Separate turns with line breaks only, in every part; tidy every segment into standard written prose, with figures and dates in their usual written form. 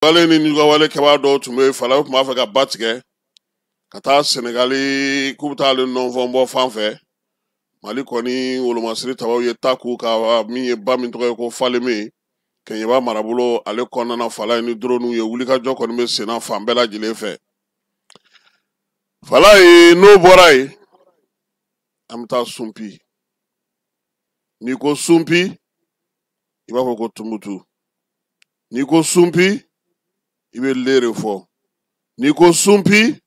Wale ni wale kɛbaa dɔw tun bɛ Falaye, tun b'a fɛ ka ba tigɛ ka taa Senegali, k'u bɛ taa ale nɔnfɔnbɔ fan fɛ. Mali kɔni wolomasiri tabaw ye ta k'u ka min ye ba min tɔgɔ ye ko Faleme, Kɛɲɛba marabolo ale kɔnɔna. Falaye ni drone ye wulikajɔ kɔni bɛ senna fan bɛɛ lajɛlen fɛ. Falaye, n'o bɔra yen, an bɛ taa Sunpi. N'i ko Sunpi, i b'a fɔ ko Tumutu. N'i ko Sunpi, i bɛ Lere fɔ. N'i ko Sunpi,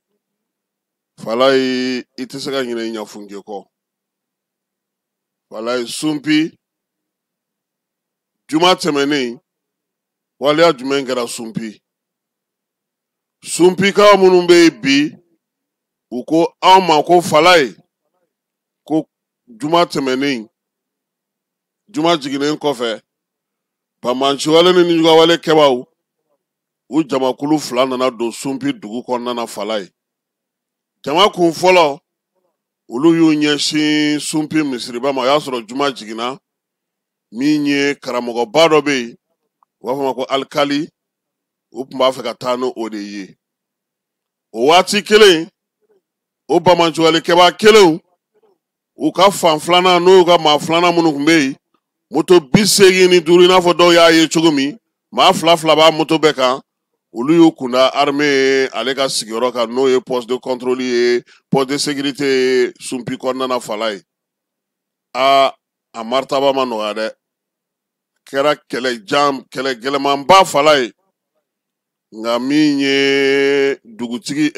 Falaye, i tɛ se ka ɲinɛ Ɲafunke kɔ. Falaye, Sunpi, juma tɛmɛnen, waleya jumɛn kɛra Sunpi? Sunpikaw minnu bɛ yen bi, u ko anw ma ko Falaye, ko juma tɛmɛnen, juma jiginnen kɔfɛ, banbaanciwale ni nijugawale kɛbaaw, u jamakulu fila nana don Sunpi dugu kɔnɔna na. Falaye, jama kun fɔlɔ, olu y'u ɲɛsin Sunpi misiriba ma. O y'a sɔrɔ juma jiginna. Min ye karamɔgɔba dɔ bɛ yen, u b'a fɔ ma ko Alikali, u tun b'a fɛ ka taa n'o de ye. O waati kelen, o banbaanciwalekɛbaa kelenw, u ka fan filanan, n'o y'u ka maa filanan minnu tun bɛ yen, moto 85, i n'a fɔ dɔw y'a ye cogo min, maa fila fila b'a moto bɛɛ kan, olu y'u kunda armée ale ka sigiyɔrɔ kan, n'o ye poste de contrôle ye, poste de sécurité ye Sunpi kɔnɔna na. Falaye, aa, a maritaba ma nɔgɔya dɛ, kɛra kɛlɛ jan, kɛlɛ gɛlɛmanba, Falaye. Nka min ye dugutigi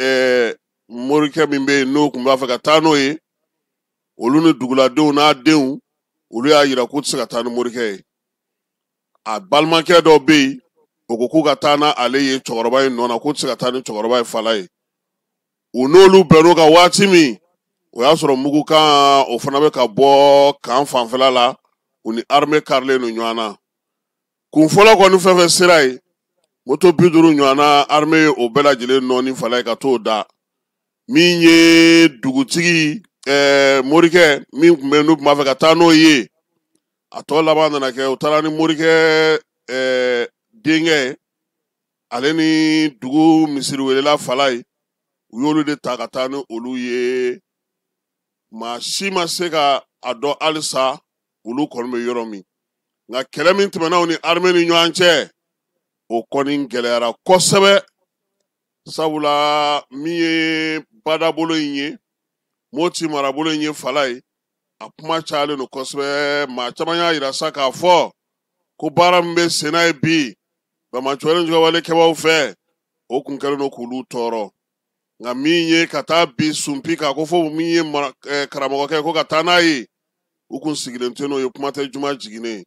morikɛ min bɛ yen, n'o tun b'a fɛ ka taa n'o ye, olu ni duguladenw n'a denw, olu y'a yira k'u tɛ se ka taa ni morikɛ ye. A balimakɛ dɔ bɛ yen, o ko k'u ka taa n'ale ye cɛkɔrɔba in nɔ na, k'u tɛ se ka taa ni cɛkɔrɔba ye. Falaye, u n'olu bɛnn'o kan waati min, o y'a sɔrɔ mugukan o fana bɛ ka bɔ kan fanfɛla la. U ni armée karilen don ɲɔgɔn na. Kun fɔlɔ kɔni, fɛn fɛn sera yen, moto 50 ɲɔgɔn na, armée ye o bɛɛ lajɛlen nɔɔni, Falaye, ka t'o da. Min ye dugutigi morikɛ min tun bɛ yen, n'u tun b'a fɛ ka taa n'o ye, a tɔ laban nana kɛ u taara ni morikɛ denkɛ ale ni dugu misiriwelela. Falaye, u y'olu de ta ka taa ni olu ye. Maa si ma se ka a dɔn halisa olu kɔni bɛ yɔrɔ min. Nka kɛlɛ min tɛmɛna u ni armée ni ɲɔgɔn cɛ, o kɔni gɛlɛyara kosɛbɛ, sabula min ye badabolo in ye, Moti marabolo in ye, Falaye, a kuma cayalen don kosɛbɛ. Maa caman y'a yira sa k'a fɔ ko baara min bɛ senna ye bi banbaanciwale jugawale kɛbaaw fɛ, o kun kɛlen don k'olu tɔɔrɔ. Nka min ye ka taa bi Sunpi kan, ko fo min ye karamɔgɔkɛ ko ka taa n'a ye, u kun sigilen tɛ n'o ye. Kuma tɛ juma jiginnen.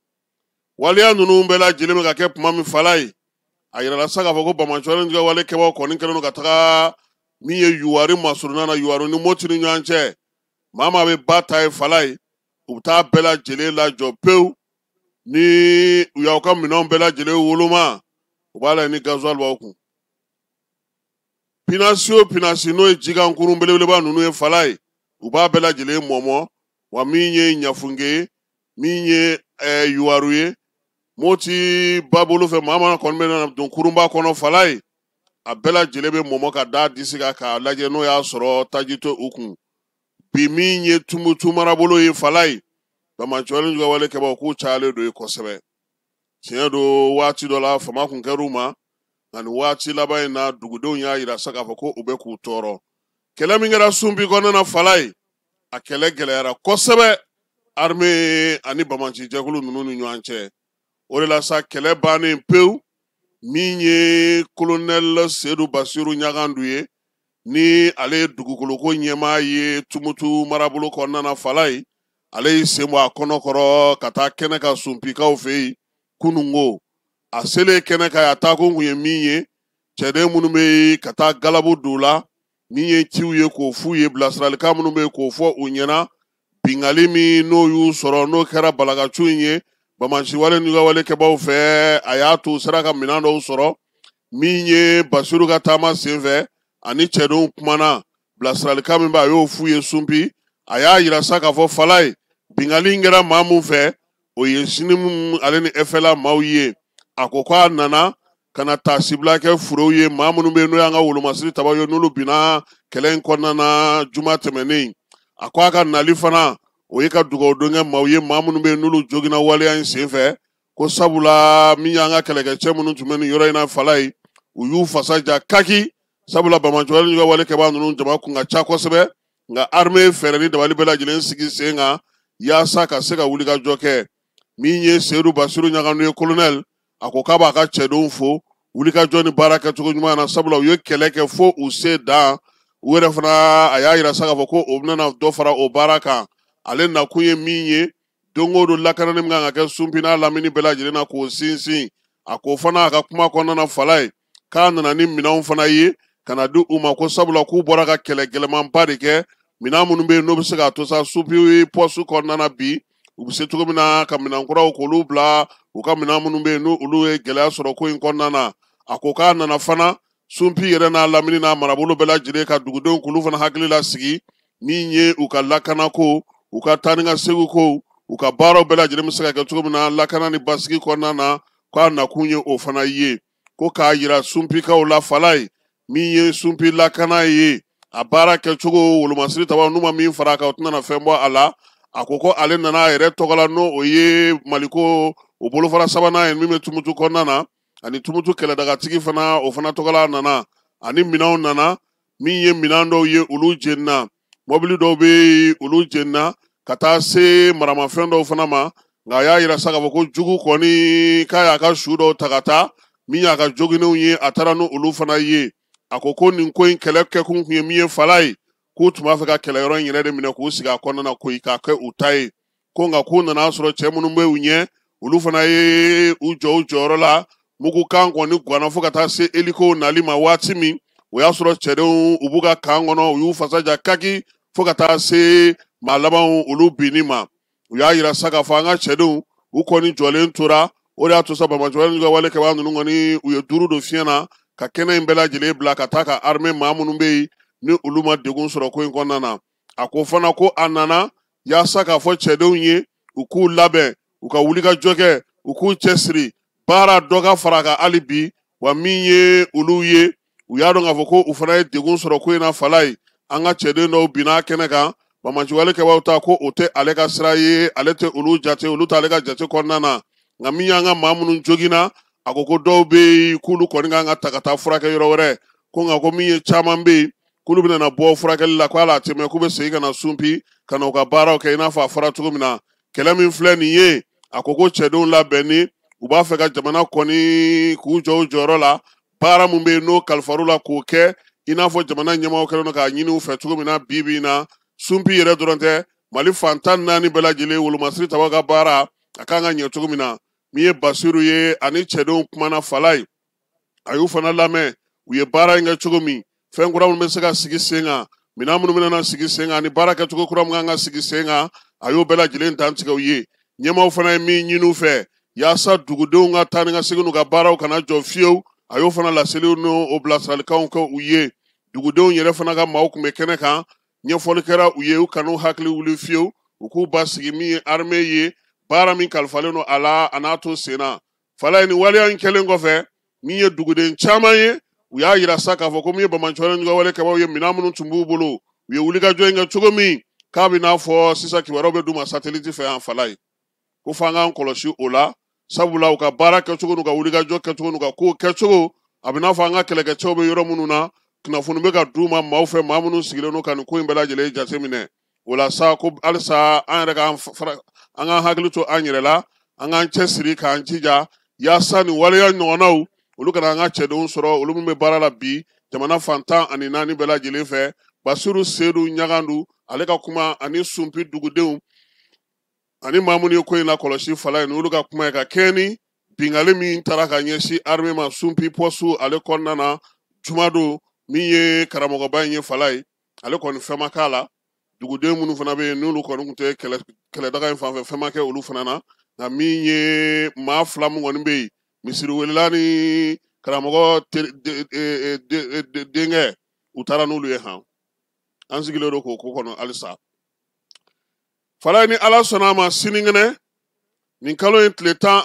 Waleya ninnu bɛɛ lajɛlen bɛ ka kɛ tuma min, Falaye, a yirala sa k'a fɔ ko banbaanciwale jugawale kɛbaaw kɔni kɛlen don ka taga min ye Yuwari masurunna na, Yuwari ni Moti ni ɲɔgɔn cɛ, maa maa bɛ ba ta ye, Falaye, u bɛ taa bɛɛ lajɛlen lajɔ pewu. Ni u y'aw ka minɛnw bɛɛ lajɛlen woloma, u b'a lajɛ ni gasoil b'aw kun. Pinasi o pinasi, n'o ye jikan kurun belebeleba ninnu ye, Falaye, u b'a bɛɛ lajɛlen mɔmɔ. Wa min ye Ɲafunke ye, min ye Yuwaru ye, Moti ba bolo fɛ, maa maa kɔni bɛ na don kurunba kɔnɔ, Falaye, a bɛɛ lajɛlen bɛ mɔmɔ ka da disi kan k'a lajɛ n'o y'a sɔrɔ taji tɛ u kun. Bi min ye Tumutu marabolo ye, Falaye, banbaanciwale jugawale kɛbaaw k'u cayalen don yen kosɛbɛ. Tiɲɛ don, waati dɔ la fama kun kɛr'u ma, nka nin waati laban in na, dugudenw y'a yira sa k'a fɔ ko u bɛ k'u tɔɔrɔ. Kɛlɛ min kɛra Sunpi kɔnɔna na, Falaye, a kɛlɛ gɛlɛyara kosɛbɛ armée ani banbaanci jɛkulu ninnu ni ɲɔgɔn cɛ. O de la sa, kɛlɛ bannen pewu, min ye kolonɛli Sedu Basiru Ɲagandu ye, ni ale ye dugukoloko ɲɛmaa ye Tumutu marabolo kɔnɔna na, Falaye, ale y'i sen bɔ a kɔnɔ kɔrɔ ka taa kɛnɛ kan Sunpikaw fɛ yen kununko. A selen kɛnɛ kan, a taakun kun ye min ye, cɛden minnu bɛ yen, ka taa galabu don u la, min ye ciw ye k'o f'u ye, bilasiralikan minnu bɛ yen k'o fɔ u ɲɛna. Bingali min n'o y'u sɔrɔ, n'o kɛra balakacu in ye banbaanciwale nugawale kɛbaaw fɛ, a y'a to u sera ka minɛn dɔw sɔrɔ. Min ye Basiru ka taama senfɛ, ani cɛdenw kumana, bilasiralikan min bɛ, a y'o f'u ye Sunpi. A y'a yira sa k'a fɔ, Falaye, bingali in kɛra maa mun fɛ, o ye JNIM ale ni FLA maaw ye. A ko k'a nana ka na taasibila kɛ furew ye, maa minnu bɛ yen n'o y'an ka wolomasiri tabaw ye, n'olu binna kɛlɛ in kɔnɔna na juma tɛmɛnen. A ko a ka nali fana, o ye ka dugawu don kɛ maaw ye, maa minnu bɛ yen n'olu joginna waleya in senfɛ, ko sabula min y'an ka kɛlɛkɛcɛ minnu tun bɛ nin yɔrɔ in na Falaye, u y'u fasa ja kaki, sabula banbaanciwale ka wale kɛbaa ninnu jama kun ka ca kosɛbɛ, nka armée ye fɛɛrɛ ni dabali bɛɛ lajɛlen sigi sen kan yaasa ka se ka wulikajɔ kɛ. Min ye Seyidu Basiru Ɲagandu ye, kolonɛli, a ko k'a b'a ka cɛdenw fo wulikajɔ ni baara kɛcogo ɲuman na, sabula u ye kɛlɛ kɛ fo u se dan. U yɛrɛ fana, a y'a yira sa k'a fɔ ko o bɛna dɔ fara o baara kan. Ale nakun ye min ye, don o don lakanani min kan ka kɛ Sunpi n'a lamini bɛɛ lajɛlen na, k'o sinsin. A ko fana a ka kuma kɔnɔna na Falaye, k'a nana ni minɛnw fana ye ka na di u ma, ko sabula k'u bɔra ka kɛlɛ gɛlɛmanba de kɛ, minɛn minnu bɛ yen n'o bɛ se k'a to sa Sunpi pɔsu kɔnɔna na bi, u bɛ se cogo min na ka minɛn kuraw k'olu bila u ka minɛn minnu bɛ yen n'olu ye gɛlɛya sɔrɔ ko in kɔnɔna na. A ko k'a nana fana Sunpi yɛrɛ n'a lamini n'a marabolo bɛɛ lajɛlen ka dugudenw k'olu fana hakili lasigi, min ye u ka lakanako, u ka taa ni ka segin ko, u ka baaraw bɛɛ lajɛlen bɛ se ka kɛ cogo min na lakana ni basigi kɔnɔna na, k'a nakun ye o fana ye. Ko k'a yira Sunpikaw la Falaye, min ye Sunpi lakana ye, a baara kɛcogo, wolomasiri tabaw n'u ma min fara a kan, u tɛna na fɛn bɔ a la. A ko ko ale nana a yɛrɛ tɔgɔ la, n'o o ye Maliko o bolofara sabanan ye min bɛ Tumutu kɔnɔna na, ani Tumutu kɛlɛdagatigi fana, o fana tɔgɔ la a nana, ani minɛnw nana. Min ye minɛn dɔw ye, olu jenina, mɔbili dɔw bɛ yen, olu jenina, ka taa se maramafɛn dɔw fana ma. Nka a y'a yira sa k'a fɔ ko jugu kɔni k'a y'a ka su dɔw ta ka taa, min y'a ka joginenw ye, a taara n'olu fana ye. A ko ko nin ko in kɛlɛ kɛkun kun ye min ye Falaye, k'u tun b'a fɛ ka kɛlɛyɔrɔ in yɛrɛ de minɛ k'u sigi a kɔnɔna na koyi, k'a kɛ u ta ye. Ko nka k'u nana sɔrɔ cɛ minnu bɛ u ɲɛ, olu fana ye u jɔ u jɔyɔrɔ la. Mugukan kɔni ganna fo ka taa se elikow nali ma. Waati min o y'a sɔrɔ cɛdenw u b'u ka kan kɔnɔ, u y'u fasa ja kaki fo ka taa se maa labanw olu binni ma. U y'a yira sa k'a fɔ an ka cɛdenw u kɔni jɔlen tora. O de y'a to sa banbaanciwale ka wale kɛbaa ninnu kɔni, u ye duuru don fiɲɛ na ka kɛnɛ in bɛɛ lajɛlen bila ka taa ka armée maa minnu bɛ yen ni olu ma degun sɔrɔ ko in kɔnɔna na. A ko fana ko a nana yaasa k'a fɔ cɛdenw ye u k'u labɛn, u ka wulikajɔ kɛ, u k'u cɛsiri, baara dɔ ka fara a kan hali bi. Wa min ye olu ye, u y'a dɔn k'a fɔ ko u fana ye degun sɔrɔ ko in na Falaye, an ka cɛden dɔw binna kɛnɛ kan. Banbaanciwale kɛbaaw ta ko o tɛ ale ka sira ye, ale tɛ olu jate, olu t'ale ka jate kɔnɔna na. Nka min y'an ka maa minnu joginna, a ko ko dɔw bɛ yen k'olu kɔni kan ka ta ka taa furakɛ yɔrɔ wɛrɛ. Ko nka ko min ye caman bɛ yen k'olu bɛna na bɔ furakɛli la, ko hali a tɛ mɛn k'u bɛ segin ka na Sunpi ka na u ka baaraw kɛ i n'a fɔ a fɔra cogo min na. Kɛlɛ min filɛ nin ye, a ko ko cɛdenw labɛnni, u b'a fɛ ka jamana kɔni k'u jɔ u jɔyɔrɔ la, baara min bɛ yen n'o kalifar'u la k'o kɛ i n'a fɔ jamana ɲɛmaaw kɛlen don k'a ɲini u fɛ cogo min na bi bi in na. Sunpi yɛrɛ dɔrɔn tɛ, Mali fan 14 bɛɛ lajɛlen wolomasiri tabaw ka baara a kan ka ɲɛ cogo min na. Min ye Basiru ye, ani cɛdenw kumana Falaye, a y'u fana lamɛn, u ye baara in kɛ cogo min, fɛn kura minnu bɛ se ka sigi sen kan, minɛn minnu bɛna sigi sen kan, ani baara kɛcogo kura min kan ka sigi sen kan, a y'o bɛɛ lajɛlen dantigɛ u ye. Ɲɛmaaw fana ye min ɲini u fɛ yaasa dugudenw ka taa ni ka segin n'u ka baaraw kana jɔ fiyewu, a y'o fana laseliw n'o bilasiralikanw kɛ u ye. Dugudenw yɛrɛ fana ka maaw tun bɛ kɛnɛ kan, ɲɛfɔli kɛra u ye, u kan'u hakili wuli fiyewu, u k'u basigi. Min ye armée ye, baara min kalifalen don a la, a n'a to sen na. Falaye, nin waleya in kɛlen kɔfɛ, min ye duguden caman ye, u y'a yira sa k'a fɔ ko min ye banbaanciwale ka wale kɛbaaw ye, minɛn minnu tun b'u bolo, u ye wulikajɔ in kɛ cogo min, k'a bɛ n'a fɔ sisan kibaruyaw bɛ d'u ma satellite fɛ yan Falaye, ko f'an k'an kɔlɔsi o la, sabula u ka baara kɛcogo n'u ka wulikajɔ kɛcogo n'u ka kow kɛcogo, a bɛ n'a fɔ an ka kɛlɛkɛcɛw bɛ yɔrɔ minnu na, kunnafoni bɛ ka d'u ma maaw fɛ, maa minnu sigilen don ka nin ko in bɛɛ lajɛlen jateminɛ. O la sa, ko halisa an yɛrɛ k'an fara, an k'an hakili to an yɛrɛ la, an k'an cɛsiri k'an jija yaasa nin waleya ɲɔgɔnnaw olu kana an ka cɛdenw sɔrɔ, olu min bɛ baara la bi jamana fan 14 bɛɛ lajɛlen fɛ. Basiru Sedu Ɲagandu, ale ka kuma ani Sunpi dugudenw ani maa minnu ye ko in lakɔlɔsi Falaye, n'olu ka kuma ye ka kɛɲɛ ni binkanni min taara ka ɲɛsin armée ma Sunpi pɔsu ale kɔnɔna na jumadon. Min ye karamɔgɔba in ye Falaye, ale kɔni fɛn ma k'a la. Duguden minnu fana bɛ yen n'olu kɔni tun tɛ kɛlɛdaga in fan fɛ, fɛn ma kɛ olu fana na. Nka min ye maa fila min kɔni bɛ yen, misiriwelela ni karamɔgɔ denkɛ, u taara n'olu ye han. An sigilen don k'o ko kɔnɔ halisa Falaye. Ni Ala sɔnna a ma, sinikɛnɛ, nin kalo in tile 10